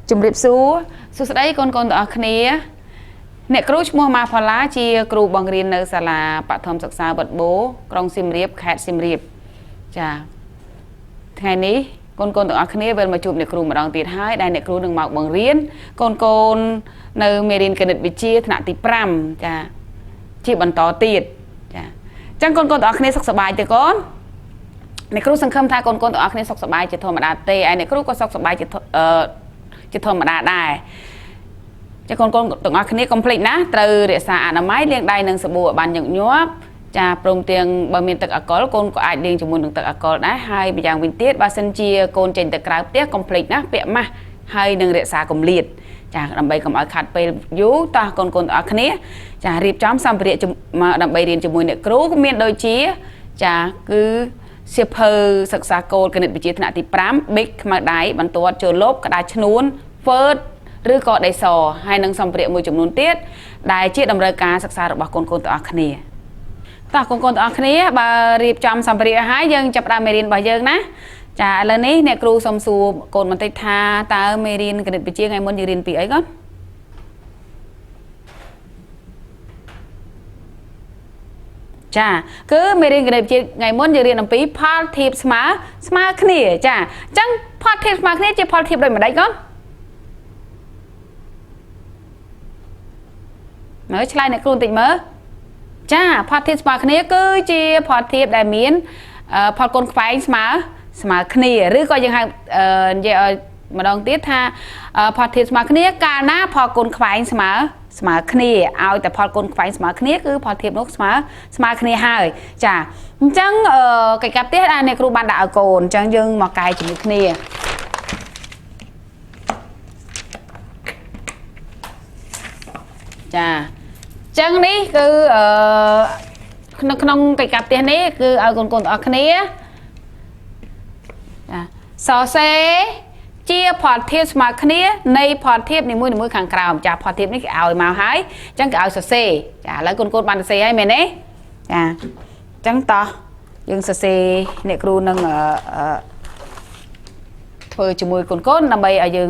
ជំរាបសួរសួស្តីកូនកូនទាំងអស់គ្នាអ្នកគ្រូឈ្មោះម៉ាផល្លាជាគ្រូបង្រៀននៅសាលាបឋមសិក្សាវត្តបូក្រុងសៀមរាបខេត្តសៀមរាបចាថ្ងៃនេះកូនកូនទាំងអស់គ្នាវិលមកជួបអ្នកគ្រូម្ដងទៀតហើយដែលអ្នកគ្រូនឹងមកបង្រៀនកូនកូននៅមេរៀនគណិតវិទ្យាថ្នាក់ទី5ចាជាបន្តទៀតចាអញ្ចឹងកូនកូនទាំងអស់គ្នាសុខសប្បាយទេកូនអ្នកគ្រូសង្ឃឹមថាកូនកូនទាំងអស់គ្នាសុខសប្បាយជាធម្មតាទេឯអ្នកគ្រូក៏សុខសប្បាយជាធម្មតាដែរចាកូនកូនទាំងអស់គ្នាកុំភ្លេចណាត្រូវរក្សាអនាម័យលាងដៃនឹងសាប៊ូឲ្យបានញឹកញាប់ចាព្រមទាំងបើមានទឹកអាល់កុលកូនក៏អាចលាងជាមួយនឹងទឹកអាល់កុលដែរហើយម្យ៉ាងវិញទៀតបើសិនជាកូនចេញទៅក្រៅផ្ទះកុំភ្លេចណាពាក់ម៉ាស់ហើយនឹងរក្សាគម្លាតចាដើម្បីកុំឲ្យខាត់ពេលយូរតោះកូនកូនទាំងអស់គ្នាចារៀបចំសម្ភារៈមកដើម្បីរៀនជាមួយអ្នកគ្រូមានដូចជាចាគឺសៀវភៅសិក្សាគោលគណិតវិទ្យាថ្នាក់ទី5ប៊ិចខ្មៅដៃបន្ទាត់ចូលលបក្តារឈ្នួនហ្វឺតឬក៏ដីសហើយនឹងសម្ភារៈមួយចំនួនទៀតដែលជាតម្រូវការសិក្សារបស់កូនកូនទាំងអស់គ្នាតោះកូនកូនទាំងអស់គ្នាបើរៀបចំសម្ភារៈហើយយើងចាប់ផ្ដើមមេរៀនរបស់យើងណាចាឥឡូវនេះអ្នកគ្រូសូមសួរកូនបន្តិចថាតើមេរៀនគណិតវិទ្យាថ្ងៃមុនយើងរៀនពីអីកូនចាគឺមេរៀនគណិតវិទ្យាថ្ងៃមុនយើងរៀនអំពីផលធៀបស្មើគ្នាចាអញ្ចឹងផលធៀបស្មើគ្នាជាផលធៀបដូចម្ដេចកូនមើលឆ្លើយអ្នកគ្រូបន្តិចមើលចាផលធៀបស្មើគ្នាគឺជាផលធៀបដែលមានផលគុណខ្វែងស្មើគ្នាឬក៏យើងហៅនិយាយឲ្យម្ដងទៀតថាផលធៀបស្មើគ្នាកាលណាផលគុណខ្វែងស្មើគ្នាឲ្យតែផលគុណខ្វែងស្មើគ្នាគឺផលធៀបនោះស្មើគ្នាហើយចាអញ្ចឹងកិច្ចការផ្ទះដែលអ្នកគ្រូបានដាក់ឲ្យកូនអញ្ចឹងយើងមកកែជាមួយគ្នាចាអញ្ចឹងនេះគឺក្នុងកិច្ចការផ្ទះនេះគឺឲ្យកូនៗទាំងអស់គ្នាចាសរសេរជាផលធៀបស្មើគ្នានៃផលធៀបនីមួយៗខាងក្រោមចាផលធៀបនេះគេឲ្យមកហើយអញ្ចឹងគេឲ្យសរសេរចាឥឡូវកូនៗបានសរសេរហើយមែនទេចាអញ្ចឹងតោះយើងសរសេរអ្នកគ្រូនឹងធ្វើជាមួយកូនៗដើម្បីឲ្យយើង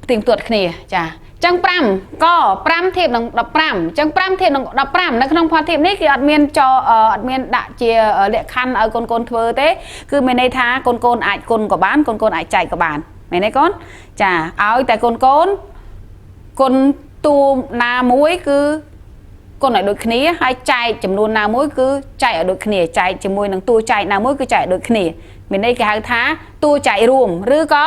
ផ្ទៀងផ្ទាត់គ្នាចាចឹង5ក5ធៀបនឹង15ចឹង5ធៀបនឹង15នៅក្នុងផលធៀបនេះគេអត់មានចអត់មានដាក់ជាលក្ខខណ្ឌឲ្យកូនៗធ្វើទេគឺមានន័យថាកូនៗអាចគុណក៏បានកូនៗអាចចែកក៏បានមែនទេកូនចាឲ្យតែកូនៗគុណតួណាមួយគឺគុណឲ្យដូចគ្នាហើយចែកចំនួនណាមួយគឺចែកឲ្យដូចគ្នាចែកជាមួយនឹងតួចែកណាមួយគឺចែកឲ្យដូចគ្នាមានន័យគេហៅថាតួចែករួមឬក៏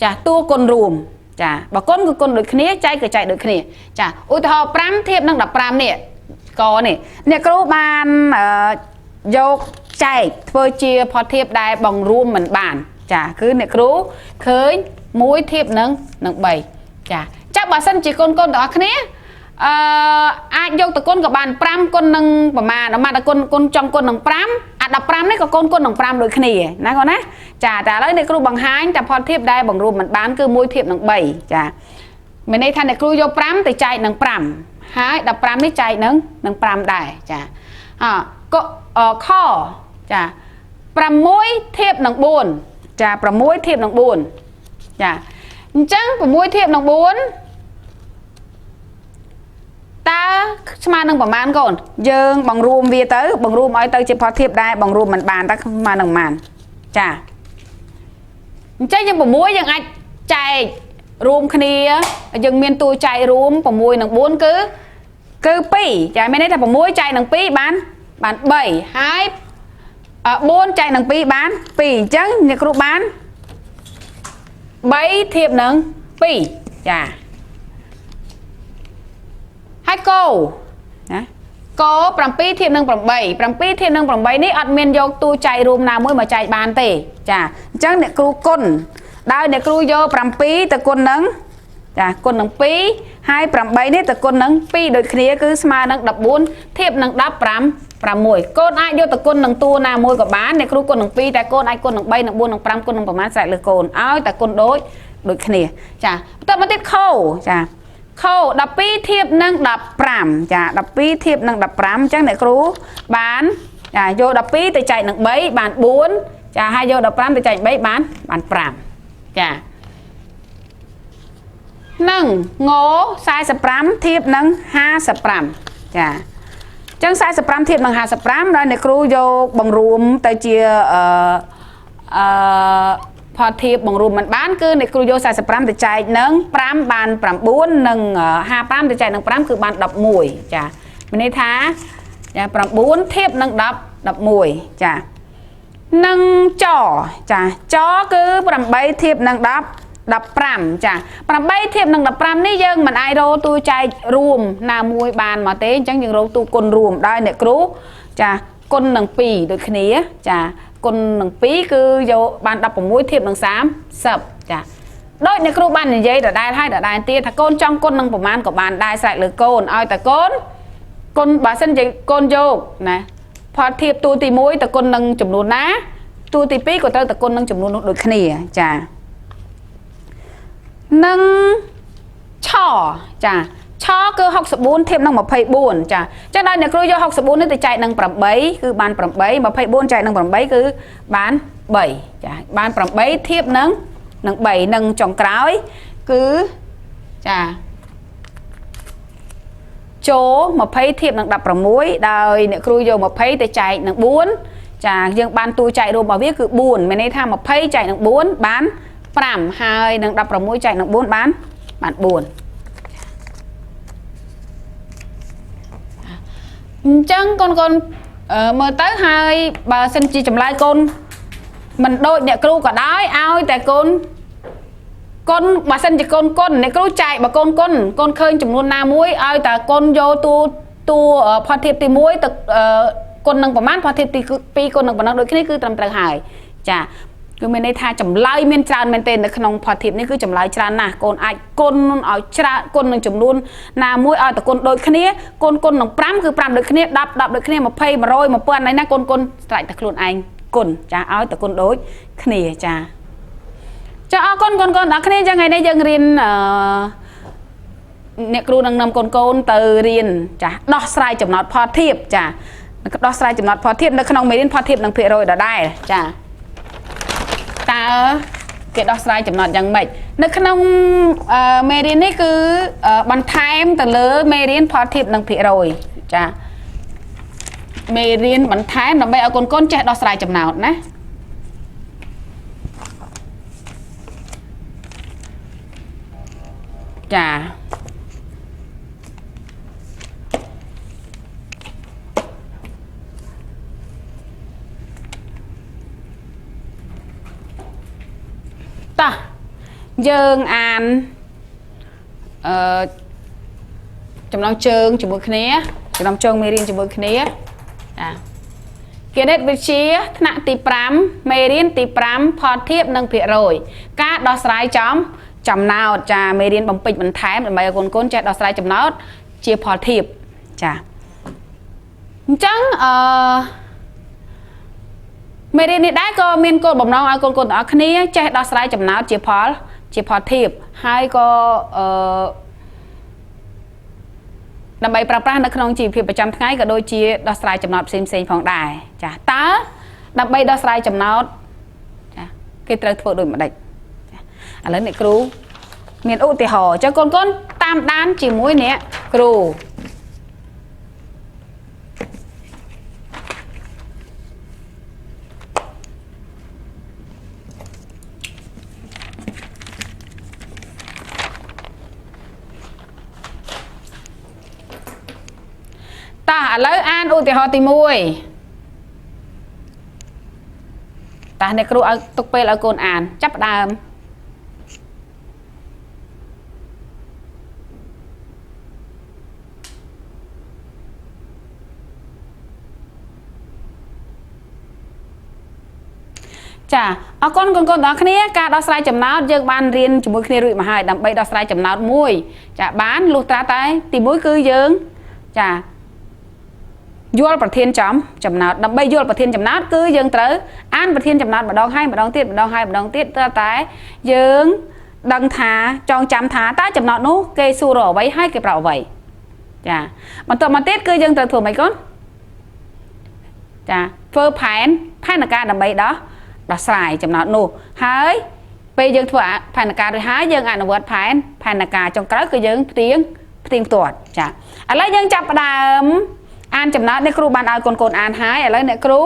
ចាតួគុណរួមចាបើគុណគឺគុណដូចគ្នាចែកគឺចែកដូចគ្នាចាឧទាហរណ៍5ធៀបនឹង15នេះកនេះអ្នកគ្រូបានយកចែកធ្វើជាផលធៀបដែលបង្រួមមិនបានចាគឺអ្នកគ្រូឃើញ1ធៀបនឹង3ចាចាប់បើសិនជាគុណទាំងអស់គ្នាអាចយកទៅគុណក៏បាន5គុណនឹងប្រមាណអាម៉ាត់គុណចង់គុណនឹង5អា15នេះក៏គុណនឹង5ដូចគ្នាណាកូនណាចាតែឥឡូវអ្នកគ្រូបង្ហាញតែផលធៀបដែលបង្រួមមិនបានគឺ1ធៀបនឹង3ចាមានន័យថាអ្នកគ្រូយក5ទៅចែកនឹង5ហើយ15នេះចែកនឹង5ដែរចាខចា6ធៀបនឹង4ចា6ធៀបនឹង4ចាអញ្ចឹង6ធៀបនឹង4តើស្មើនឹងប្រមាណកូនយើងបង្រួមវាទៅបង្រួមឲ្យទៅជាផលធៀបដែលបង្រួមមិនបានតើស្មើនឹងប្រមាណចាអញ្ចឹងយើង6យើងអាចចែករួមគ្នាយើងមានតួចែករួម6និង4គឺ2ចាមានន័យថា6ចែកនឹង2បាន3ហើយ4ចែកនឹង2បាន2អញ្ចឹងអ្នកគ្រូបាន3ធៀបនឹង2ចាហើយកោណាក7ធៀបនឹង8 7ធៀបនឹង8នេះអត់មានយកតួចែករួមណាមួយមកចែកបានទេចាអញ្ចឹងអ្នកគ្រូគុណដោយអ្នកគ្រូយក7ទៅគុណនឹងចាគុណនឹង2ហើយ8នេះទៅគុណនឹង2ដូចគ្នាគឺស្មើនឹង14ធៀបនឹង16 6កូនអាចយកទៅគុណនឹងតួណាមួយក៏បានអ្នកគ្រូគុណនឹង2តែកូនអាចគុណនឹង3នឹង4នឹង5គុណនឹងប្រមាណស្រេចលើកូនឲ្យតែគុណដូចគ្នាចាបន្តមកទៀតខចាខ12ធៀបនឹង15ចា12ធៀបនឹង15អញ្ចឹងអ្នកគ្រូបានចាយក12ទៅចែកនឹង3បាន4ចាហើយយក15ទៅចែក3បាន5ចា និងង45ធៀបនឹង55ចាចឹង45ធៀបនឹង55ដល់អ្នកគ្រូយកបង្រួមទៅជាអឺអឺផលធៀបបង្រួមមិនបានគឺអ្នកគ្រូយក45ទៅចែកនឹង5បាន9និង55ទៅចែកនឹង5គឺបាន11ចាមានន័យថាចា9ធៀបនឹង10 11ចានឹងចចាចគឺ8ធៀបនឹង10 15ចា8ធៀបនឹង15នេះយើងមិនអាចរកទូចែករួមណាមួយបានមកទេអញ្ចឹងយើងរកទូគុណរួមដោយអ្នកគ្រូចាគុណនឹង2ដូចគ្នាចាគុណនឹង2គឺយកបាន16ធៀបនឹង30ចាដោយអ្នកគ្រូបាននិយាយដដែលហើយដដែលទៀតថាកូនចង់គុណនឹងប្រមាណក៏បានដែរស្រេចលើកូនឲ្យតែកូនគុណបើសិនជាកូនយកណាផលធៀបតួទី1ទៅគុណនឹងចំនួនណាតួទី2ក៏ត្រូវទៅគុណនឹងចំនួននោះដូចគ្នាចានឹងឆចាឆគឺ64ធៀបនឹង24ចាចឹងដល់អ្នកគ្រូយក64នេះទៅចែកនឹង8គឺបាន8 24ចែកនឹង8គឺបាន3ចាបាន8ធៀបនឹង3និងចុងក្រោយគឺចាចូល20ធៀបនឹង16ដោយអ្នកគ្រូយក20ទៅចែកនឹង4ចាយើងបានតួចែករួមរបស់វាគឺ4មានន័យថា20ចែកនឹង4បាន5ហើយនឹង16ចែកនឹង4បាន4អញ្ចឹងកូនកូនមើលទៅហើយបើសិនជាចម្លើយកូនមិនដូចអ្នកគ្រូក៏ដោយឲ្យតែកូនកូនបើសិនជាកូនគុណអ្នកគ្រូចែកបើកូនគុណកូនឃើញចំនួនណាមួយឲ្យតែកូនយកតួផលធៀបទី1ទៅគុណនឹងប្រមាណផលធៀបទី2គុណនឹងប៉ុណ្ណឹងដូចគ្នាគឺត្រឹមត្រូវហើយចាគឺមានន័យថាចម្លើយមានច្រើនមែនទែននៅក្នុងផលធៀបនេះគឺចម្លើយច្រើនណាស់កូនអាចគុណឲ្យច្រើនគុណនឹងចំនួនណាមួយឲ្យតែគុណដូចគ្នាកូនគុណនឹង5គឺ5ដូចគ្នា10 10ដូចគ្នា20 100 1000អីណាកូនគុណស្រេចតែខ្លួនឯងគុណចាឲ្យតែគុណដូចគ្នាចាចាអរគុណកូនកូនដល់គ្នាចឹងថ្ងៃនេះយើងរៀនអ្នកគ្រូនឹងនាំកូនកូនទៅរៀនចាដោះស្រាយចំណោទផលធៀបចាដោះស្រាយចំណោទផលធៀបនៅក្នុងមេរៀនផលធៀបនឹងភាគរយដដែលចាតើគេដោះស្រាយចំណោទយ៉ាងម៉េចនៅក្នុងមេរៀននេះគឺបន្ថែមទៅលើមេរៀនផលធៀបនឹងភាគរយចាមេរៀនបន្ថែមដើម្បីឲ្យកូនកូនចេះដោះស្រាយចំណោទណាចាតោះយើងអានចំណងជើងជាមួយគ្នាចំណងជើងមេរៀនជាមួយគ្នាចាគណិតវិទ្យាថ្នាក់ទី5មេរៀនទី5ផលធៀបនិងភាគរយការដោះស្រាយចំណោទចាមេរៀនបំពេញបន្ថែមដើម្បីឲ្យកូនកូនចេះដោះស្រាយចំណោទជាផលធៀបចាអញ្ចឹងមេរៀននេះដែរក៏មានគោលបំណងឲ្យកូនកូនទាំងអស់គ្នាចេះដោះស្រាយចំណោទជាផលធៀបហើយក៏ដើម្បីប្រើប្រាស់នៅក្នុងជីវភាពប្រចាំថ្ងៃក៏ដូចជាដោះស្រាយចំណោទផ្សេងៗផងដែរចាតើដើម្បីដោះស្រាយចំណោទចាគេត្រូវធ្វើដូចម្ដេចចាឥឡូវអ្នកគ្រូមានឧទាហរណ៍អញ្ចឹងកូនកូនតាមដានជាមួយអ្នកគ្រូតោះឥឡូវអានឧទាហរណ៍ទី1តោះអ្នកគ្រូឲ្យទុកពេលឲ្យកូនអានចាប់ផ្ដើមចាអរគុណកូនកូនទាំងអស់គ្នាការដោះស្រាយចំណោទយើងបានរៀនជាមួយគ្នារួចមកហើយដើម្បីដោះស្រាយចំណោទមួយចាបានលុះត្រាតែទី1គឺយើងចាយល់ប្រធានចំណោទដើម្បីយល់ប្រធានចំណោទគឺយើងត្រូវអានប្រធានចំណោទម្ដងហើយម្ដងទៀតម្ដងហើយម្ដងទៀតតើតែយើងដឹងថាចងចាំថាតើចំណោទនោះគេសួររកអ្វីហើយគេប្រាប់អ្វីចាបន្ទាប់មកទៀតគឺយើងត្រូវធ្វើម៉េចកូនចាធ្វើផែនការដើម្បីដោះស្រាយចំណោទនោះហើយ ពេលយើងធ្វើផែនការរួចហើយយើងអនុវត្តផែនការចុងក្រោយគឺយើងផ្ទៀងផ្ទាត់ចាឥឡូវយើងចាប់ផ្ដើមអានចំណោទនេះគ្រូបានឲ្យកូនៗអានហើយឥឡូវអ្នកគ្រូ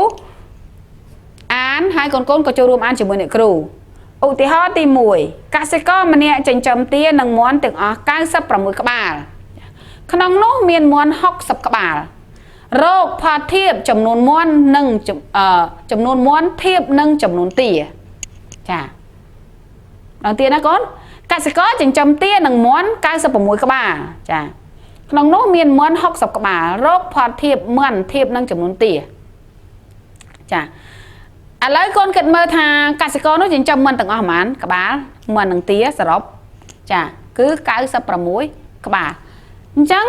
អានហើយកូនៗក៏ចូលរួមអានជាមួយអ្នកគ្រូឧទាហរណ៍ទី1កសិករម្នាក់ចិញ្ចឹមទានិងមាន់ទាំងអស់96ក្បាលក្នុងនោះមានមាន់60ក្បាលរកផលធៀបចំនួនមាន់និងចំនួនមាន់ធៀបនឹងចំនួនទាចាដល់ទាណាកូនកសិករចិញ្ចឹមទានិងមាន់96ក្បាលចាក្នុងនោះមានមាន់60ក្បាលរកផលធៀបមាន់ធៀបនឹងចំនួនទាចាឥឡូវកូនគិតមើលថាកសិករនោះចិញ្ចឹមមាន់ទាំងអស់ប៉ុន្មានក្បាលមាន់និងទាសរុបចាគឺ96ក្បាលអញ្ចឹង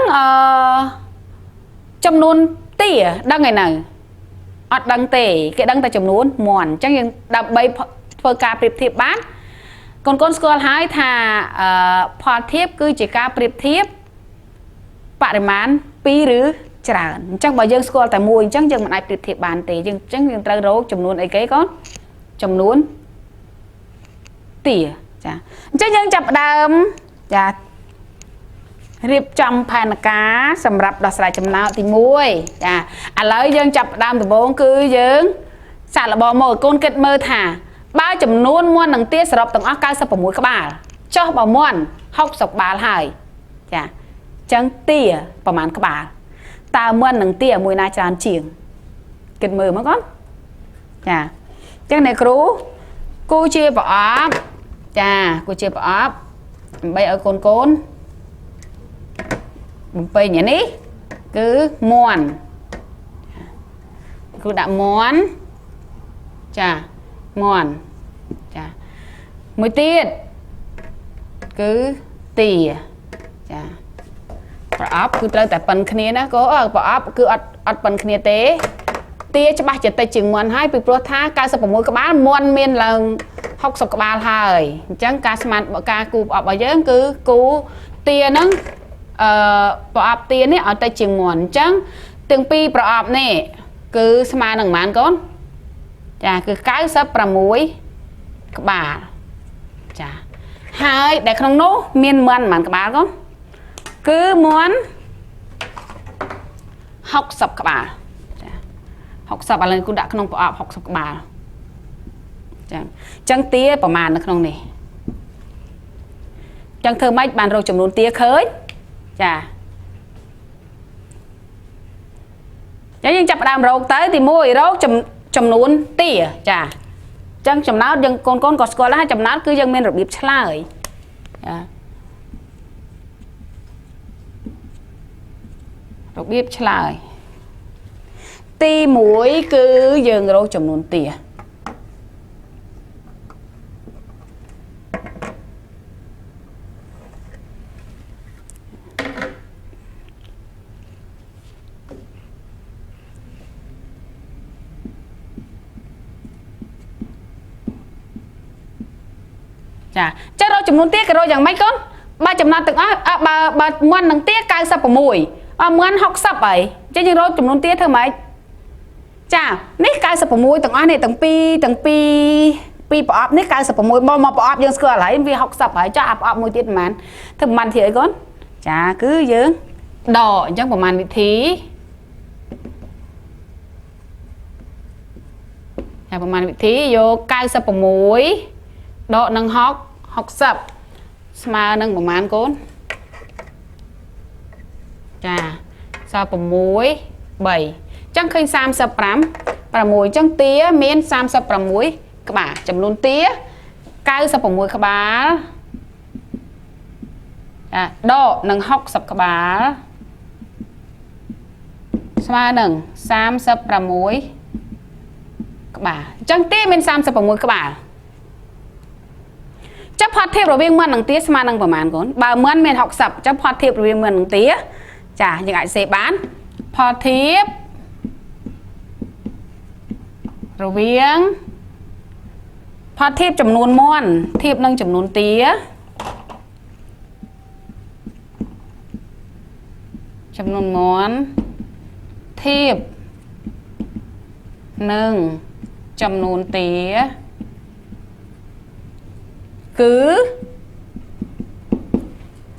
ចំនួនទាដឹងឯនៅអត់ដឹងទេគេដឹងតែចំនួនមាន់អញ្ចឹងយើងដើម្បីធ្វើការប្រៀបធៀបបានកូនស្គាល់ហើយថាផលធៀបគឺជាការប្រៀបធៀបបរិមាណ2ឬច្រើនអញ្ចឹងបើយើងស្គាល់តែមួយអញ្ចឹងយើងមិនអាចប្រៀបធៀបបានទេយើងអញ្ចឹងយើងត្រូវរកចំនួនអីគេកូនចំនួនទាចាអញ្ចឹងយើងចាប់ផ្ដើមចារៀបចំផែនការសម្រាប់ដោះស្រាយចំណោទទី1ចាឥឡូវយើងចាប់ផ្ដើមដំបូងគឺយើងសាកល្បងមកកូនគិតមើលថាបើចំនួនមាន់និងទាសរុបទាំងអស់96ក្បាលចុះបើមាន់60ក្បាលហើយចាអញ្ចឹងទាប្រហែលក្បាលតើមាន់និងទាមួយណាច្រើនជាងគិតមើលមកកូនចាអញ្ចឹងអ្នកគ្រូគូជាប្រអប់ចាគូជាប្រអប់ដើម្បីឲ្យកូនបំពេញអានេះគឺមាន់គ្រូដាក់មាន់ចាមាន់ចាមួយទៀតគឺទាចាប្រអប់គឺត្រូវតែប៉ុនគ្នាណាកូនប្រអប់គឺអត់ប៉ុនគ្នាទេទាច្បាស់ជាតិចជាងមាន់ហើយពីព្រោះថា96ក្បាលមាន់មានឡើង60ក្បាលហើយអញ្ចឹងការស្មានការគូប្រអប់របស់យើងគឺគូទាហ្នឹងប្រអប់ទានេះឲ្យតិចជាងមាន់អញ្ចឹងទាំងពីរប្រអប់នេះគឺស្មើនឹងប៉ុន្មានកូនចាគឺ96ក្បាលចាហើយដែលក្នុងនោះមានមាន់ប៉ុន្មានក្បាលកូនគឺមាន់60ក្បាលចា60ឥឡូវគូដាក់ក្នុងប្រអប់60ក្បាលចាអញ្ចឹងទាប្រមាណនៅក្នុងនេះអញ្ចឹងធ្វើម៉េចបានរកចំនួនទាឃើញចាអញ្ចឹងយើងចាប់ផ្ដើមរកទៅទី1រកចំនួនទាចាអញ្ចឹងចំណោទយើងកូនក៏ស្គាល់ដែរចំណោទគឺយើងមានរបៀបឆ្លើយចារបៀបឆ្លើយទី1គឺយើងរកចំនួនទាចាចារកចំនួនទាគេរកយ៉ាងម៉េចកូនបើចំណោទទាំងអស់បើមាន់នឹងទា96អមាន់60ហើយអញ្ចឹងយើងរកចំនួនទាធ្វើម៉េចចានេះ96ទាំងអស់នេះទាំងពីរប្រអប់នេះ96មកប្រអប់យើងស្គាល់ហើយវា60ហើយចាអាប្រអប់មួយទៀតប្រហែលធ្វើប្រហែលធីអីកូនចាគឺយើងដកអញ្ចឹងប្រហែលវិធីចាប្រហែលវិធីយក96ដកនឹង60ស្មើនឹងប្រមាណកូនចាសល់6 3អញ្ចឹងឃើញ35 6អញ្ចឹងទាមាន36ក្បាលចំនួនទា96ក្បាលចាដកនឹង60ក្បាលស្មើនឹង36ក្បាលអញ្ចឹងទាមាន36ក្បាលចាប់ផលធៀបរវាងមាន់និងទាស្មើនឹងប្រមាណកូនបើមាន់មាន60ចាប់ផលធៀបរវាងមាន់និងទាចាយើងអាចសេបានផលធៀបរវាងផលធៀបចំនួនមាន់ធៀបនឹងចំនួនទាចំនួនមាន់ធៀបនឹងចំនួនទា គឺ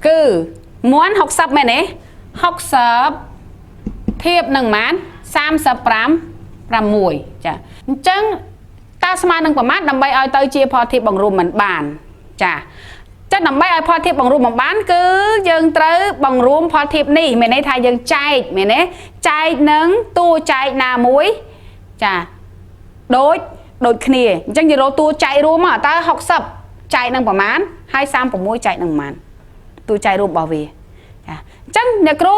គឺមាន់60មែនទេ60ធៀបនឹងប៉ុន្មាន35 6ចាអញ្ចឹងតើស្មើនឹងប្រមាណដើម្បីឲ្យទៅជាផលធៀបបង្រួមមិនបានចាចឹងដើម្បីឲ្យផលធៀបបង្រួមមិនបានគឺយើងត្រូវបង្រួមផលធៀបនេះមានន័យថាយើងចែកមែនទេចែកនឹងតួចែកណាមួយចាដូចគ្នាអញ្ចឹងយើងរកតួចែករួមមកតើ60ចែកនឹងប្រមាណហើយ36ចែកនឹងប្រមាណតួចែករួមរបស់វាចាអញ្ចឹងអ្នកគ្រូ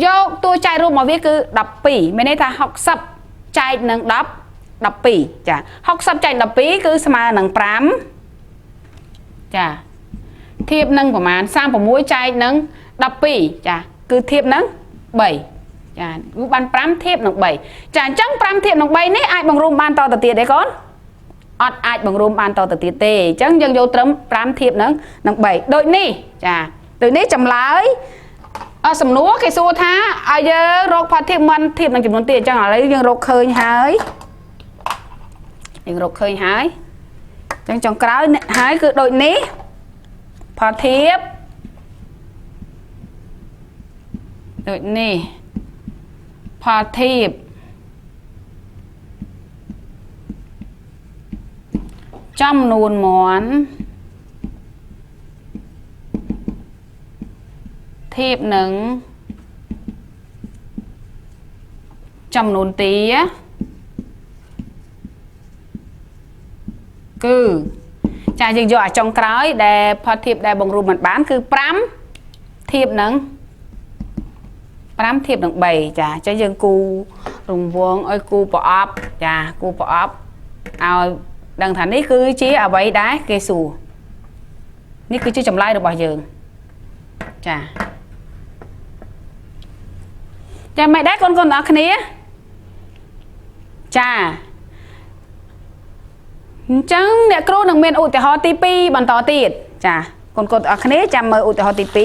យកតួចែករួមរបស់វាគឺ12មានន័យថា60ចែកនឹង10 12ចា60ចែក12គឺស្មើនឹង5ចាធៀបនឹងប្រមាណ36ចែកនឹង12ចាគឺធៀបនឹង3ចាគឺបាន5ធៀបនឹង3ចាអញ្ចឹង5ធៀបនឹង3នេះអាចបង្រួមបានតទៅទៀតទេកូនអត់អាចបង្រួមបានតទៅទៀតទេអញ្ចឹងយើងយកត្រឹម5ធៀបនឹង3ដូចនេះចាដូចនេះចម្លើយសំណួរគេសួរថាឲ្យយើងរកផលធៀបមិនធៀបនឹងចំនួនទៀតអញ្ចឹងឥឡូវយើងរកឃើញហើយយើងរកឃើញហើយអញ្ចឹងចុងក្រោយហើយគឺដូចនេះផលធៀបដូចនេះផលធៀបចំនួនមាន់ធៀបនឹងចំនួនទាគឺចាយើងយកអាចុងក្រោយដែលផលធៀបដែលបង្រួមមិនបានគឺ5ធៀបនឹង5ធៀបនឹង3ចាអញ្ចឹងយើងគូរង្វង់ឲ្យគូប្រអប់ចាគូប្រអប់ឲ្យដឹងថានេះគឺជាអ្វីដែលគេសួរនេះគឺជាចម្លើយរបស់យើងចាចាមិនដែរកូនៗទាំងអស់គ្នាចាអញ្ចឹងអ្នកគ្រូនឹងមានឧទាហរណ៍ទី2បន្តទៀតចាកូនៗទាំងអស់គ្នាចាំមើលឧទាហរណ៍ទី2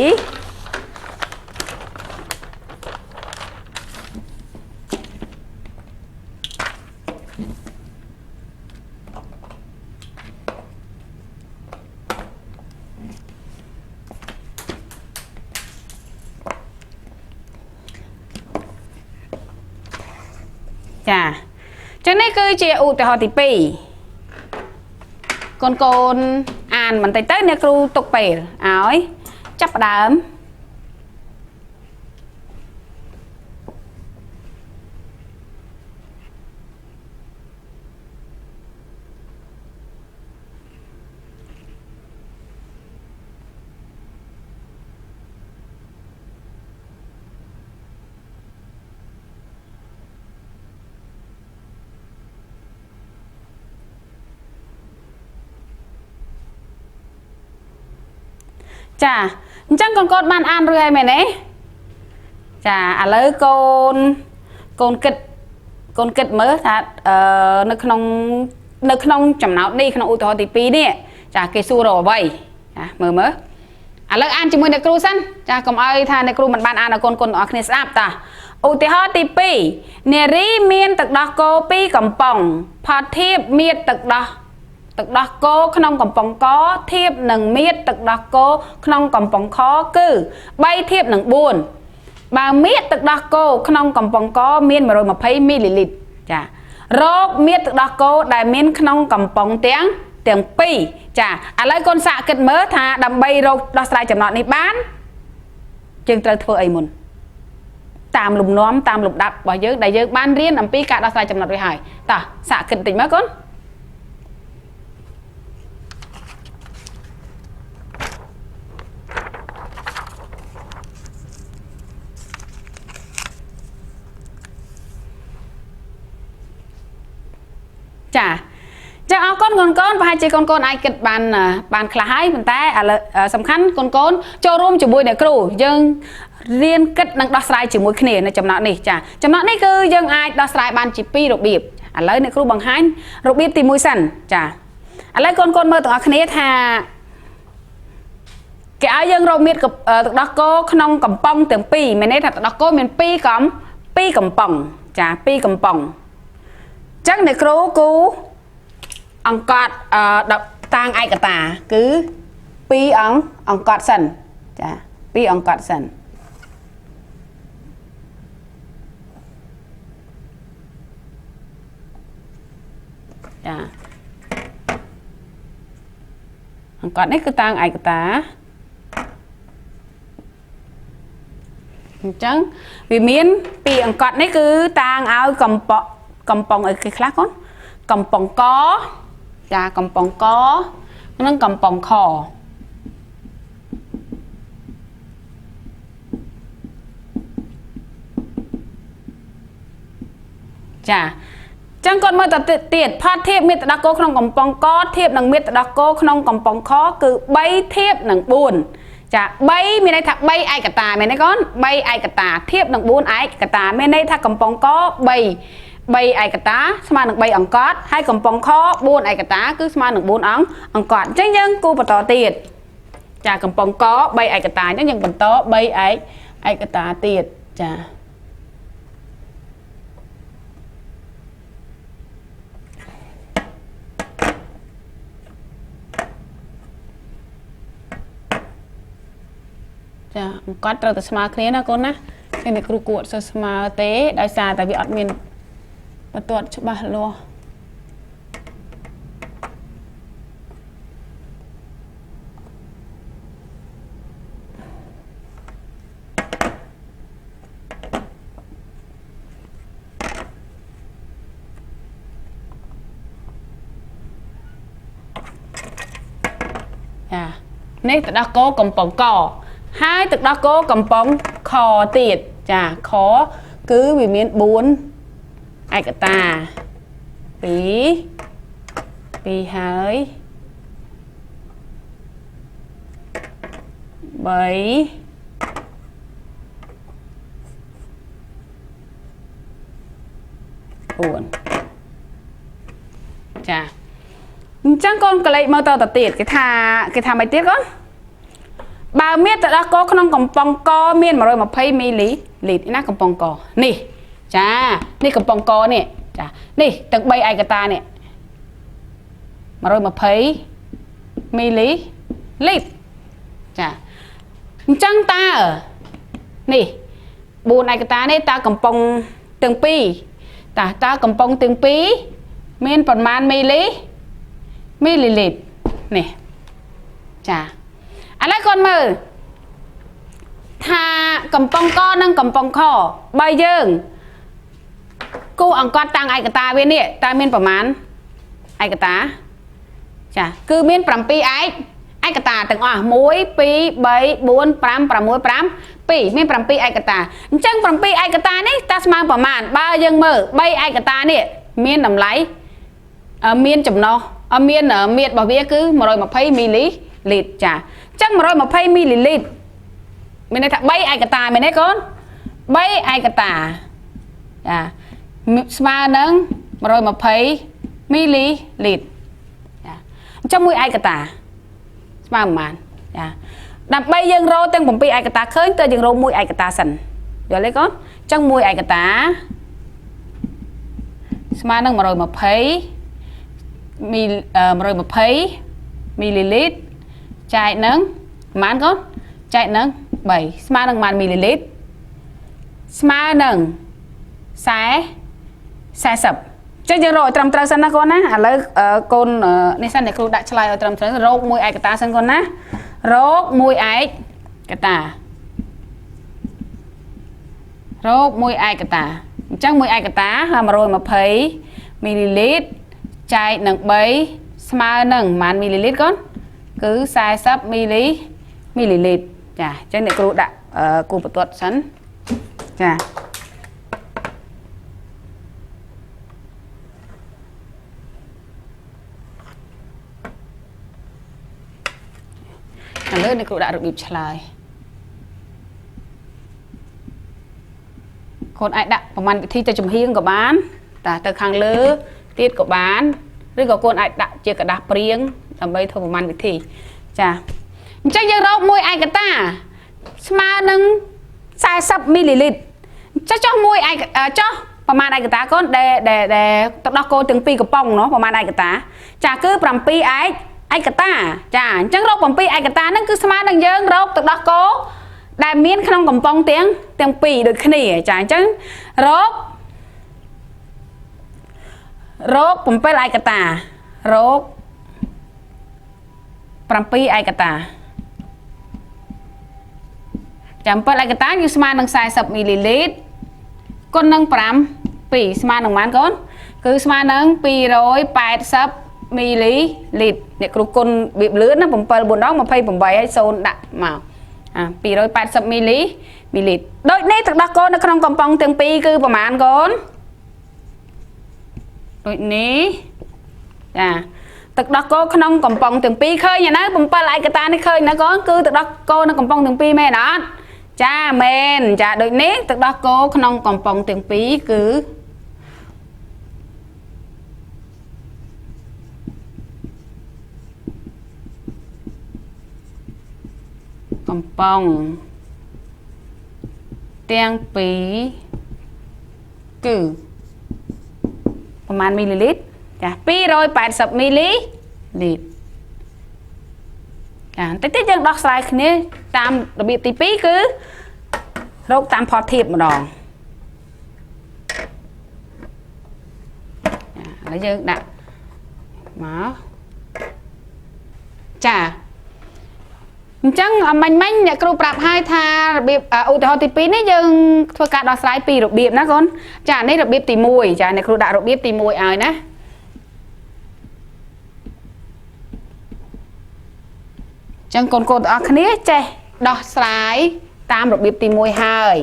ចាចឹងនេះគឺជាឧទាហរណ៍ទី2កូនកូនអានបន្តិចទៅអ្នកគ្រូទុកពេលឲ្យចាប់ផ្ដើមចាអញ្ចឹងកូនៗបានអានរួចហើយមែនទេចាឥឡូវកូនគិតកូនគិតមើលថានៅក្នុងចំណោទនេះក្នុងឧទាហរណ៍ទី2នេះចាគេសួររកអ្វីចាមើលមើលឥឡូវអានជាមួយអ្នកគ្រូសិនចាកុំឲ្យថាអ្នកគ្រូមិនបានអានឲ្យកូនៗទាំងអស់គ្នាស្ដាប់តាឧទាហរណ៍ទី2នារីមានទឹកដោះគោ2កំប៉ុងផលធៀបមានទឹកដោះគោក្នុងកំប៉ុងកធៀបនឹងមៀតទឹកដោះគោក្នុងកំប៉ុងខគឺ3ធៀបនឹង4បើមៀតទឹកដោះគោក្នុងកំប៉ុងកមាន120មីលីលីត្រចារកមៀតទឹកដោះគោដែលមានក្នុងកំប៉ុងទាំងពីរចាឥឡូវកូនសាកគិតមើលថាដើម្បីរកដោះស្រាយចំណោទនេះបានយើងត្រូវធ្វើអីមុនតាមលំនាំតាមលំដាប់របស់យើងដែលយើងបានរៀនអំពីការដោះស្រាយចំណោទរួចហើយតោះសាកគិតបន្តិចមើលកូនចាចាអរគុណកូនកូនប្រហែលជាកូនកូនអាចគិតបានខ្លះហើយប៉ុន្តែឥឡូវសំខាន់កូនកូនចូលរួមជាមួយអ្នកគ្រូយើងរៀនគិតនិងដោះស្រាយជាមួយគ្នានៅចំណុចនេះចាចំណុចនេះគឺយើងអាចដោះស្រាយបានជាពីររបៀបឥឡូវអ្នកគ្រូបង្ហាញរបៀបទី1សិនចាឥឡូវកូនកូនមើលទាំងអស់គ្នាថាគេឲ្យយើងរកមៀតទឹកដោះគោក្នុងកំប៉ុងទាំងពីរមានន័យថាទឹកដោះគោមាន2កំប៉ុងចា2កំប៉ុងចឹងអ្នកគ្រូគូអង្កត់ តាងឯកតាគឺ2អង្គកត់សិនចា2អង្គកត់សិនចាអង្គកត់នេះគឺតាងឯកតាអញ្ចឹងវាមានពីអង្គកត់នេះគឺតាងឲ្យកំប៉ុងអីគេខ្លះកូនកំប៉ុងកចាកំប៉ុងកនិងកំប៉ុងខចាចឹងគាត់មើលតទៀតផតធៀបមានទឹកដោះគោក្នុងកំប៉ុងកធៀបនឹងមានទឹកដោះគោក្នុងកំប៉ុងខគឺ3ធៀបនឹង4ចា3មានន័យថា3ឯកតាមែនទេកូន3ឯកតាធៀបនឹង4ឯកតាមានន័យថាកំប៉ុងក3ឯកតាស្មើនឹង3អង្គកត់ហើយកំប៉ុងខ4ឯកតាគឺស្មើនឹង4អង្គកត់អញ្ចឹងយើងគូបន្តទៀតចាកំប៉ុងក3ឯកតាអញ្ចឹងយើងបន្ត3ឯកតាទៀតចាចាអង្គកត់ត្រូវតែស្មើគ្នាណាកូនណាតែអ្នកគ្រូគួរអត់សូវស្មើទេដោយសារតែវាអត់មានបន្ទាត់ច្បាស់លាស់ចានេះទឹកដោះគោកំប៉ុងកហើយទឹកដោះគោកំប៉ុងខទៀតចាខគឺវាមាន4ឯកតា2 2ហើយ3 4ចាអញ្ចឹងកូនកលេចមកតទៅទៀតគេថាមិនទៀតកូនបើមានទឹកដោះគោក្នុងកំប៉ុងកមាន120មីលីលីត្រណាកំប៉ុងកនេះចានេះកំប៉ុងកនេះចានេះទាំង3ឯកតានេះ120មីលីលីត្រចាអញ្ចឹងតើនេះ4ឯកតានេះតើកំប៉ុងទាំងពីរតើកំប៉ុងទាំងពីរមានប្រមាណមីលីលីត្រនេះចាឥឡូវកូនមើលថាកំប៉ុងកនិងកំប៉ុងខបើយើងគូអង្គកត់តាំងឯកតាវានេះតើមានប្រមាណឯកតាចាគឺមាន7ឯកតាទាំងអស់1 2 3 4 5 6 5 2មាន7ឯកតាអញ្ចឹង7ឯកតានេះតើស្មើប្រមាណបើយើងមើល3ឯកតានេះមានតម្លៃមានចំណុះមានមៀតរបស់វាគឺ120មីលីលីត្រចាអញ្ចឹង120មីលីលីត្រមានន័យថា3ឯកតាមែនទេកូន3ឯកតាចាស្មើនឹង120មីលីលីត្រចាអញ្ចឹងមួយឯកតាស្មើប្រមាណចាដើម្បីយើងរកទាំង7ឯកតាឃើញតើយើងរកមួយឯកតាសិនយល់ទេកូនអញ្ចឹងមួយឯកតាស្មើនឹង120មីលីលីត្រចែកនឹងប្រមាណកូនចែកនឹង3ស្មើនឹងប្រមាណមីលីលីត្រស្មើនឹង40ចឹងយើងរកឲ្យត្រឹមត្រូវសិនណាកូនណាឥឡូវកូននេះសិនអ្នកគ្រូដាក់ឆ្លើយឲ្យត្រឹមត្រូវរកមួយឯកតាសិនកូនណារកមួយឯកតារកមួយឯកតាអញ្ចឹងមួយឯកតា120មីលីលីត្រចែកនឹង3ស្មើនឹងប្រមាណមីលីលីត្រកូនគឺ40មីលីលីត្រចាអញ្ចឹងអ្នកគ្រូដាក់គូបន្ទាត់សិនចាឥឡូវអ្នកគ្រូដាក់របៀបឆ្លើយកូនអាចដាក់ប្រមាណវិធីទៅចំហៀងក៏បានតាទៅខាងលើទៀតក៏បានឬក៏កូនអាចដាក់ជាក្រដាសព្រាងដើម្បីធ្វើប្រមាណវិធីចាអញ្ចឹងយើងរកមួយឯកតាស្មើនឹង40មីលីលីត្រចុះមួយឯកចុះប្រមាណឯកតាកូនដែលទឹកដោះគោទាំងពីរកំប៉ុងណោះប្រមាណឯកតាចាគឺ7 ឯកតាចាអញ្ចឹងរក7ឯកតាហ្នឹងគឺស្មើនឹងយើងរកទឹកដោះគោដែលមានក្នុងកំប៉ុងទាំងពីរដូចគ្នាចាអញ្ចឹងរក7ឯកតារក7ឯកតាចាំ7ឯកតាគឺស្មើនឹង40មីលីលីត្រគុណនឹង5 2ស្មើនឹងប៉ុន្មានកូនគឺស្មើនឹង280មីលីលីត្រអ្នកគ្រូគុណរបៀបលឿនណា7 4ដង28ហើយ0ដាក់មកអា280មីលីលីត្រដូចនេះទឹកដោះគោនៅក្នុងកំប៉ុងទាំងពីរគឺប្រមាណកូនដូចនេះចាទឹកដោះគោក្នុងកំប៉ុងទាំងពីរឃើញណា7ឯកតានេះឃើញណាកូនគឺទឹកដោះគោនៅកំប៉ុងទាំងពីរមែនអត់ចាមែនចាដូចនេះទឹកដោះគោក្នុងកំប៉ុងទាំងពីរគឺកំប៉ុងទាំងពីរគឺប្រមាណមីលីលីត្រចា280មីលីលីត្រចាបន្តិចទៀតយើងដោះស្រាយគ្នាតាមរបៀបទី2គឺរកតាមផលធៀបម្ដងឥឡូវយើងដាក់មកចាអញ្ចឹងមិញអ្នកគ្រូប្រាប់ឲ្យថារបៀបឧទាហរណ៍ទី2នេះយើងធ្វើការដោះស្រាយពីរបៀបណាកូនចានេះរបៀបទី1ចាអ្នកគ្រូដាក់របៀបទី1ឲ្យណាចឹងកូនៗទាំងអស់គ្នាចេះដោះស្រាយតាមរបៀបទី1ហើយ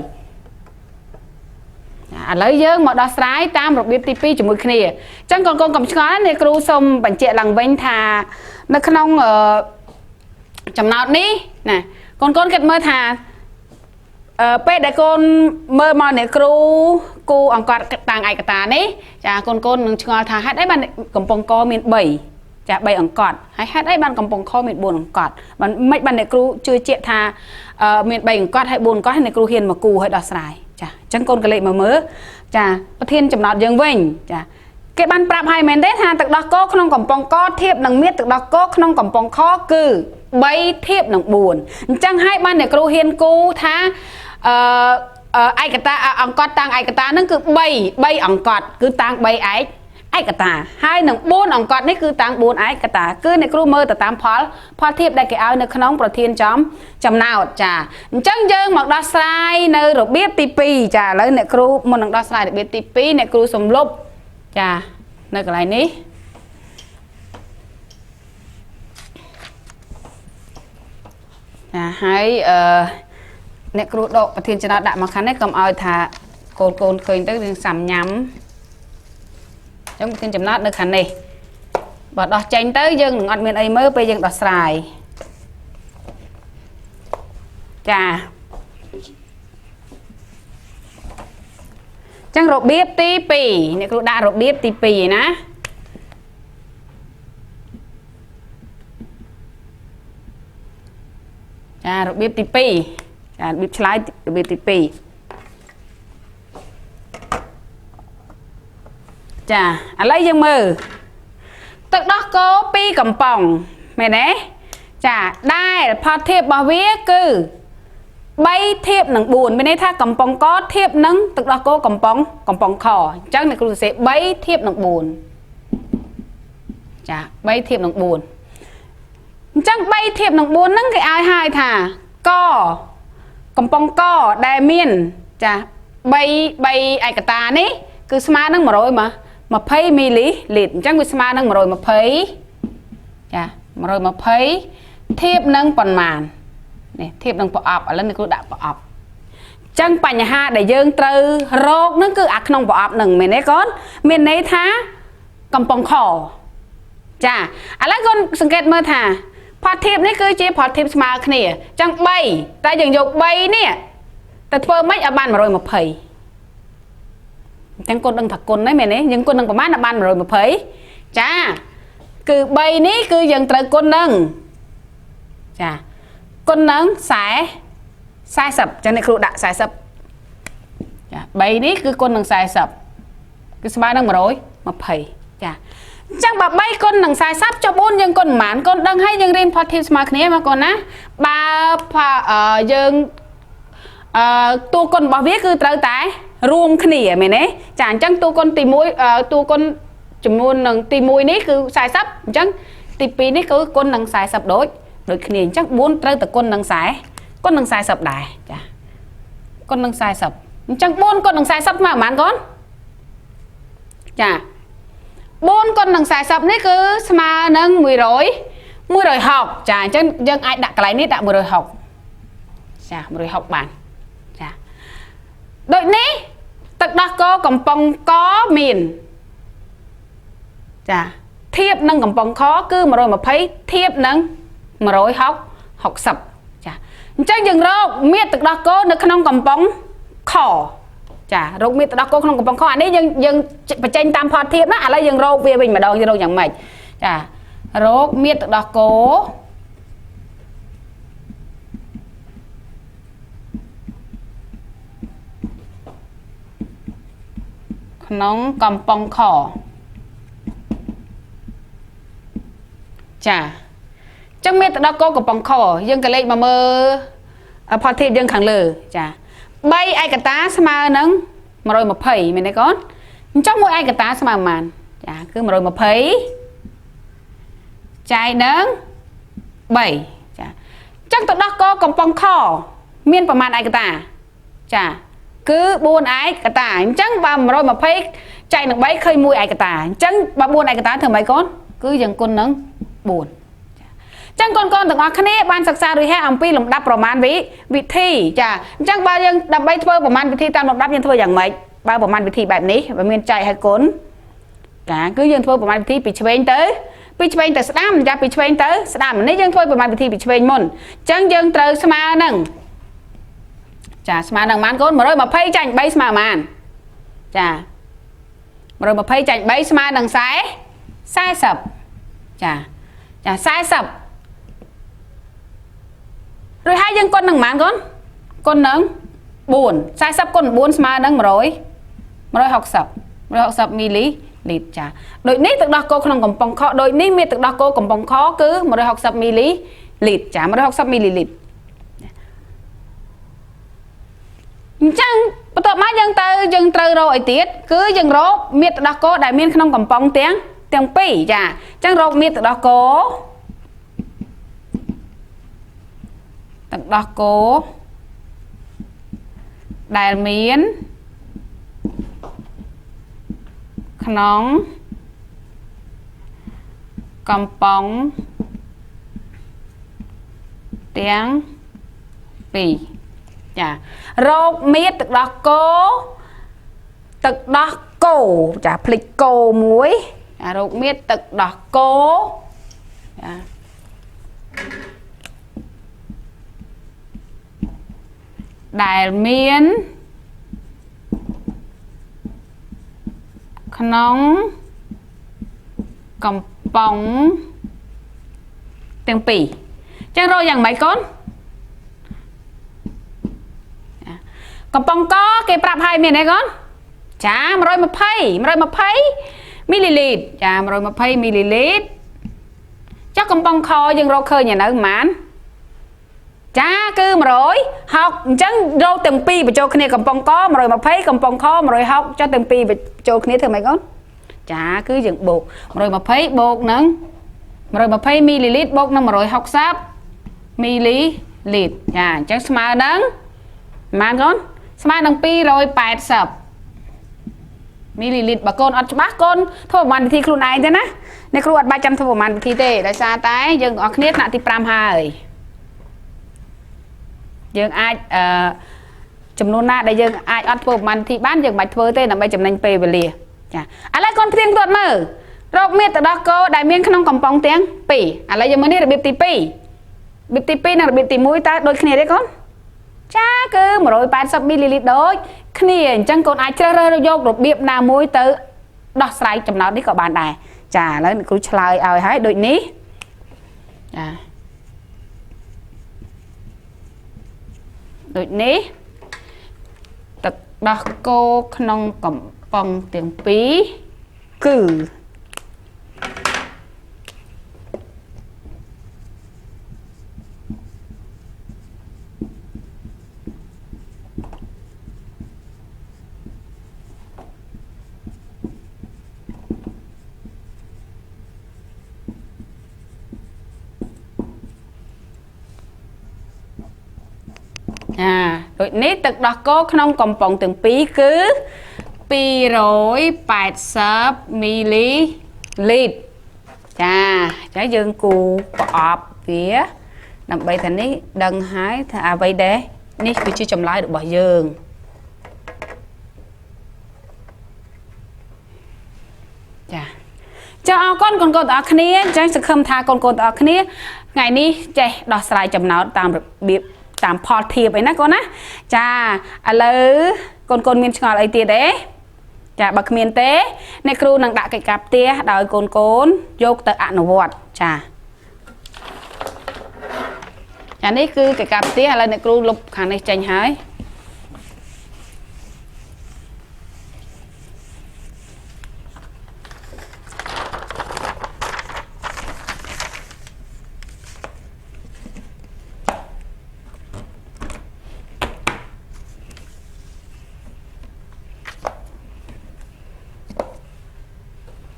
ឥឡូវយើងមកដោះស្រាយតាមរបៀបទី2ជាមួយគ្នាចឹងកូនកុំឆ្ងល់អ្នកគ្រូសូមបញ្ជាក់ឡើងវិញថានៅក្នុងចំណោទនេះណាកូនគិតមើលថាពេលដែលកូនមើលមកអ្នកគ្រូគូអង្កត់តាំងឯកតានេះចាកូននឹងឆ្ងល់ថាហេតុអីបានកំប៉ុងកមាន3ចា3អង្កត់ហើយហេតុអីបានកំប៉ុងខមាន4អង្កត់បានមិនបានអ្នកគ្រូជឿជាក់ថាមាន3អង្កត់ហើយ4អង្កត់ហើយអ្នកគ្រូហ៊ានមកគូឲ្យដោះស្រាយចាអញ្ចឹងកូនកលេចមកមើលចាប្រធានចំណោទយើងវិញចាគេបានប្រាប់ឲ្យមែនទេថាទឹកដោះគោក្នុងកំប៉ុងកធៀបនឹងមានទឹកដោះគោក្នុងកំប៉ុងខគឺ3ធៀបនឹង4អញ្ចឹងហើយបានអ្នកគ្រូហ៊ានគូថាឯកតាអង្កត់តាំងឯកតាហ្នឹងគឺ3អង្កត់គឺតាំង3ឯកតាហើយនឹង4អង្កត់នេះគឺតាំង4ឯកតាគឺអ្នកគ្រូមើលទៅតាមផលធៀបដែលគេឲ្យនៅក្នុងប្រធានចំណោទចាអញ្ចឹងយើងមកដោះស្រាយនៅរបៀបទី2ចាឥឡូវអ្នកគ្រូមុននឹងដោះស្រាយរបៀបទី2អ្នកគ្រូសំលុបចានៅកន្លែងនេះចាហើយអ្នកគ្រូដកប្រធានចំណោទដាក់មកខាងនេះកុំឲ្យថាកូនឃើញទៅរឿងសាំញ៉ាំចឹងប្រធានចំណោទនៅខាងនេះបើដោះចេញទៅយើងនឹងអត់មានអីមើលពេលយើងដោះស្រាយចាចឹងរបៀបទី2អ្នកគ្រូដាក់របៀបទី2ណាចារបៀបទី2ចារបៀបឆ្លើយរបៀបទី2ចាឥឡូវយើងមើលទឹកដោះគោ2កំប៉ុងមែនទេចាដែលផលធៀបរបស់វាគឺ3ធៀបនឹង4មានន័យថាកំប៉ុងកធៀបនឹងទឹកដោះគោកំប៉ុងខអញ្ចឹងអ្នកគ្រូសរសេរ3ធៀបនឹង4ចា3ធៀបនឹង4អញ្ចឹង3ធៀបនឹង4ហ្នឹងគេឲ្យហើយថាកកំប៉ុងកដែលមានចា3ឯកតានេះគឺស្មើនឹង120មីលីលីត្រអញ្ចឹងវាស្មើនឹង120ចា120ធៀបនឹងប៉ុន្មាននេះធៀបនឹងប្រអប់ឥឡូវនេះគ្រូដាក់ប្រអប់អញ្ចឹងបញ្ហាដែលយើងត្រូវរកនឹងគឺអាក្នុងប្រអប់នឹងមែនទេកូនមានន័យថាកំប៉ុងខចាឥឡូវកូនសង្កេតមើលថាផលធៀបនេះគឺជាផលធៀបស្មើគ្នាអញ្ចឹង3តែយើងយក3នេះទៅធ្វើម៉េចឲ្យបាន120អញ្ចឹងកូនដឹងថាគុណហ្នឹងមែនទេយើងគុណនឹងប្រមាណដល់បាន120ចាគឺ3នេះគឺយើងត្រូវគុណនឹងចាគុណនឹង40ចឹងអ្នកគ្រូដាក់40ចា3នេះគឺគុណនឹង40គឺស្មើនឹង120ចា ចឹងបើ3គុណនឹង40ចុះ4យើងគុណប៉ុន្មានកូនដឹងហើយយើងរៀនផុតធៀបស្មើគ្នាមកកូនណាបើយើងតួគុណរបស់វាគឺត្រូវតែរួមគ្នាមែនទេចាអញ្ចឹងតួគុណទី1តួគុណចំនួននឹងទី1នេះគឺ40អញ្ចឹងទី2នេះគឺគុណនឹង40ដូចគ្នាអញ្ចឹង4ត្រូវតែគុណនឹង40គុណនឹង40ដែរចាគុណនឹង40អញ្ចឹង4គុណនឹង40ស្មើប៉ុន្មានកូនចា4គុណនឹង40នេះគឺស្មើនឹង100 160ចាអញ្ចឹងយើងអាចដាក់កន្លែងនេះដាក់160ចា160បានចាដូចនេះទឹកដោះគោកំប៉ុងកមានចាធៀបនឹងកំប៉ុងខគឺ120ធៀបនឹង160ចាអញ្ចឹងយើងរកមាត្រទឹកដោះគោនៅក្នុងកំប៉ុងខចារកមាត្រទឹកដោះគោក្នុងកំប៉ុងខអានេះយើងបញ្ចេញតាមផតធៀបណាឥឡូវយើងរកវាវិញម្ដងយើងរកយ៉ាងម៉េចចារកមាត្រទឹកដោះគោក្នុងកំប៉ុងខចាចឹងមានទឹកដោះគោកំប៉ុងខយើងក៏លេខមកមើលផលធៀបយើងខាងលើចា3ឯកតាស្មើនឹង120មែនទេកូនអញ្ចឹងមួយឯកតាស្មើប៉ុន្មានចាគឺ120ចែកនឹង3ចាអញ្ចឹងទឹកដោះគោកំប៉ុងខមានប្រមាណឯកតាចាគឺ4ឯកតាអញ្ចឹងបើ120ចែកនឹង3ឃើញ1ឯកតាអញ្ចឹងបើ4ឯកតាធ្វើម៉េចកូនគឺយើងគុណនឹង4ចឹងកូនៗទាំងអស់គ្នាបានសិក្សារួចហើយអំពីលំដាប់ប្រមាណវិធីចាអញ្ចឹងបើយើងដើម្បីធ្វើប្រមាណវិធីតាមលំដាប់យើងធ្វើយ៉ាងម៉េចបើប្រមាណវិធីបែបនេះបើមានចែកឲ្យគុណចាគឺយើងធ្វើប្រមាណវិធីពីឆ្វេងទៅស្ដាំចាពីឆ្វេងទៅស្ដាំនេះយើងធ្វើប្រមាណវិធីពីឆ្វេងមុនអញ្ចឹងយើងត្រូវស្មើនឹងចាស្មើនឹងប៉ុន្មានកូន120ចាញ់3ស្មើប៉ុន្មានចា120ចាញ់3ស្មើនឹង40ចាចា40រួចហើយយើងគុណនឹងប៉ុន្មានកូនគុណនឹង4 40គុណ9ស្មើនឹង100 160 160មីលីលីត្រចាដូចនេះទឹកដោះគោក្នុងកំប៉ុងខដូចនេះមានទឹកដោះគោកំប៉ុងខគឺ160មីលីលីត្រចា160មីលីលីត្រអញ្ចឹងបន្ទាប់មកយើងត្រូវរកអីទៀតគឺយើងរកមាត្រទឹកដោះគោដែលមានក្នុងកំប៉ុងទាំងពីរចាអញ្ចឹងរកមាត្រទឹកដោះគោទឹកដោះគោដែលមានក្នុងកំប៉ុងទាំងពីរចារកមាត្រទឹកដោះគោទឹកដោះគោចាភ្លេចគោមួយរកមាត្រទឹកដោះគោចាដែលមានក្នុងកំប៉ុងទាំងពីរចឹងរកយ៉ាងម៉េចកូនកំប៉ុងកគេប្រាប់ឲ្យមានទេកូនចា120មីលីលីត្រចា120មីលីលីត្រចុះកំប៉ុងខយើងរកឃើញនៅប៉ុន្មានចាគឺ160អញ្ចឹងរកទាំងពីរបញ្ចូលគ្នាកំប៉ុងក120កំប៉ុងខ160ចុះទាំងពីរបញ្ចូលគ្នាធ្វើម៉េចកូនចាគឺយើងបូក120បូកនឹង120មីលីលីត្របូកនឹង160មីលីលីត្រចាអញ្ចឹងស្មើនឹងប៉ុន្មានកូនស្មើនឹង280មីលីលីត្របើកូនអត់ច្បាស់កូនធ្វើប្រមាណវិធីខ្លួនឯងទេណាអ្នកគ្រូអត់បាច់ចាំធ្វើប្រមាណវិធីទេដោយសារតែយើងទាំងអស់គ្នាថ្នាក់ទី5ហើយយើងអាចចំនួនណាដែលយើងអាចអត់ធ្វើប្រមាណវិធីបានយើងមិនបាច់ធ្វើទេដើម្បីចំណេញពេលវេលាចាឥឡូវកូនព្រៀងគាត់មើលរកមាត្រទឹកដោះគោដែលមានក្នុងកំប៉ុងទាំងពីរឥឡូវយើងមើលនេះរបៀបទី2របៀបទី2និងរបៀបទី1តើដូចគ្នាទេកូនចាគឺ180មីលីលីត្រដូចគ្នាអញ្ចឹងកូនអាចជ្រើសរើសយករបៀបណាមួយទៅដោះស្រាយចំណោទនេះក៏បានដែរចាឥឡូវគ្រូឆ្លើយឲ្យហើយដូចនេះចាដូចនេះទឹកដោះគោក្នុងកំប៉ុងទាំងពីរគឺ ដូចនេះទឹកដោះគោក្នុងកំប៉ុងទាំងពីរគឺ280មីលីលីត្រចាអញ្ចឹងយើងគូប្រអប់វាដើម្បីថានេះដឹងហើយថាអ្វីដែលនេះគឺជាចម្លើយរបស់យើងចាចាអរគុណកូនៗទាំងអស់គ្នាអញ្ចឹងសង្ឃឹមថាកូនៗទាំងអស់គ្នាថ្ងៃនេះចេះដោះស្រាយចំណោទតាមរបៀបតាមផលធៀបអីណាកូនណាចាឥឡូវកូនៗមានឆ្ងល់អីទៀតទេចាបើគ្មានទេអ្នកគ្រូនឹងដាក់កិច្ចការផ្ទះដោយកូនៗយកទៅអនុវត្តចាចានេះគឺកិច្ចការផ្ទះឥឡូវអ្នកគ្រូលុបខាងនេះចេញហើយ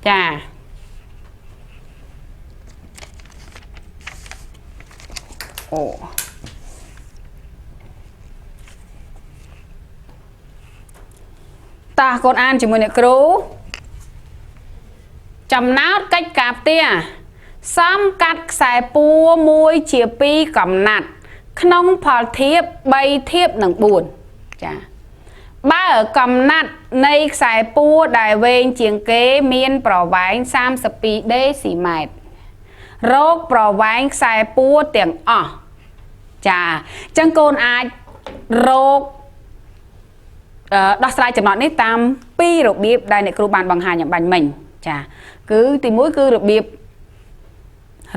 ចាអូតាកូនអានជាមួយអ្នកគ្រូចំណោទកិច្ចការផ្ទះសំកាត់ខ្សែពួរ1ជា2កំណាត់ក្នុងផលធៀប3ធៀបនឹង4ចាបើកំណាត់នៃខ្សែពួរដែលវែងជាងគេមានប្រវែង32ដេស៊ីម៉ែត្ររកប្រវែងខ្សែពួរទាំងអស់ចាអញ្ចឹងកូនអាចរកដោះស្រាយចំណុចនេះតាមពីររបៀបដែលអ្នកគ្រូបានបង្ហាញអំបញ្ញមិញចាគឺទី1គឺរបៀប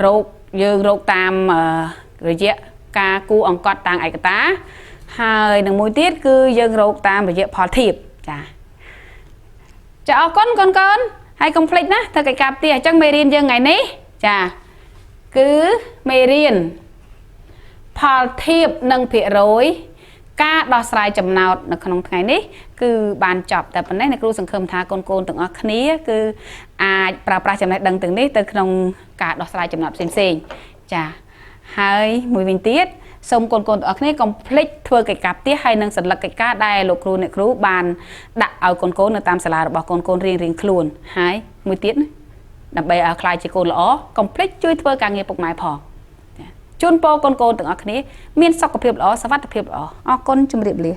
រកយើងរកតាមរយៈការគូអង្កត់តាំងឯកតាហើយនឹងមួយទៀតគឺយើងរកតាមរយៈផលធៀបចាចាអរគុណកូនៗហើយកុំភ្លេចណាធ្វើកិច្ចការផ្ទះអញ្ចឹងមេរៀនយើងថ្ងៃនេះចាគឺមេរៀនផលធៀបនិងភាគរយការដោះស្រាយចំណោទនៅក្នុងថ្ងៃនេះគឺបានចប់តែប៉ុណ្ណេះអ្នកគ្រូសង្ឃឹមថាកូនៗទាំងអស់គ្នាគឺអាចប្រើប្រាស់ចំណេះដឹងទាំងនេះទៅក្នុងការដោះស្រាយចំណោទផ្សេងៗចាហើយមួយវិញទៀតសូមកូនៗទាំងអស់គ្នាកុំភ្លេចធ្វើកិច្ចការផ្ទះហើយនិងសន្លឹកកិច្ចការដែលលោកគ្រូអ្នកគ្រូបានដាក់ឲ្យកូនៗនៅតាមសាលារបស់កូនៗរៀងៗខ្លួនហើយមួយទៀតដើម្បីឲ្យក្លាយជាកូនល្អកុំភ្លេចជួយធ្វើការងារពុកម៉ែផងជូនពរកូនៗទាំងអស់គ្នាមានសុខភាពល្អសុវត្ថិភាពល្អអរគុណជម្រាបលា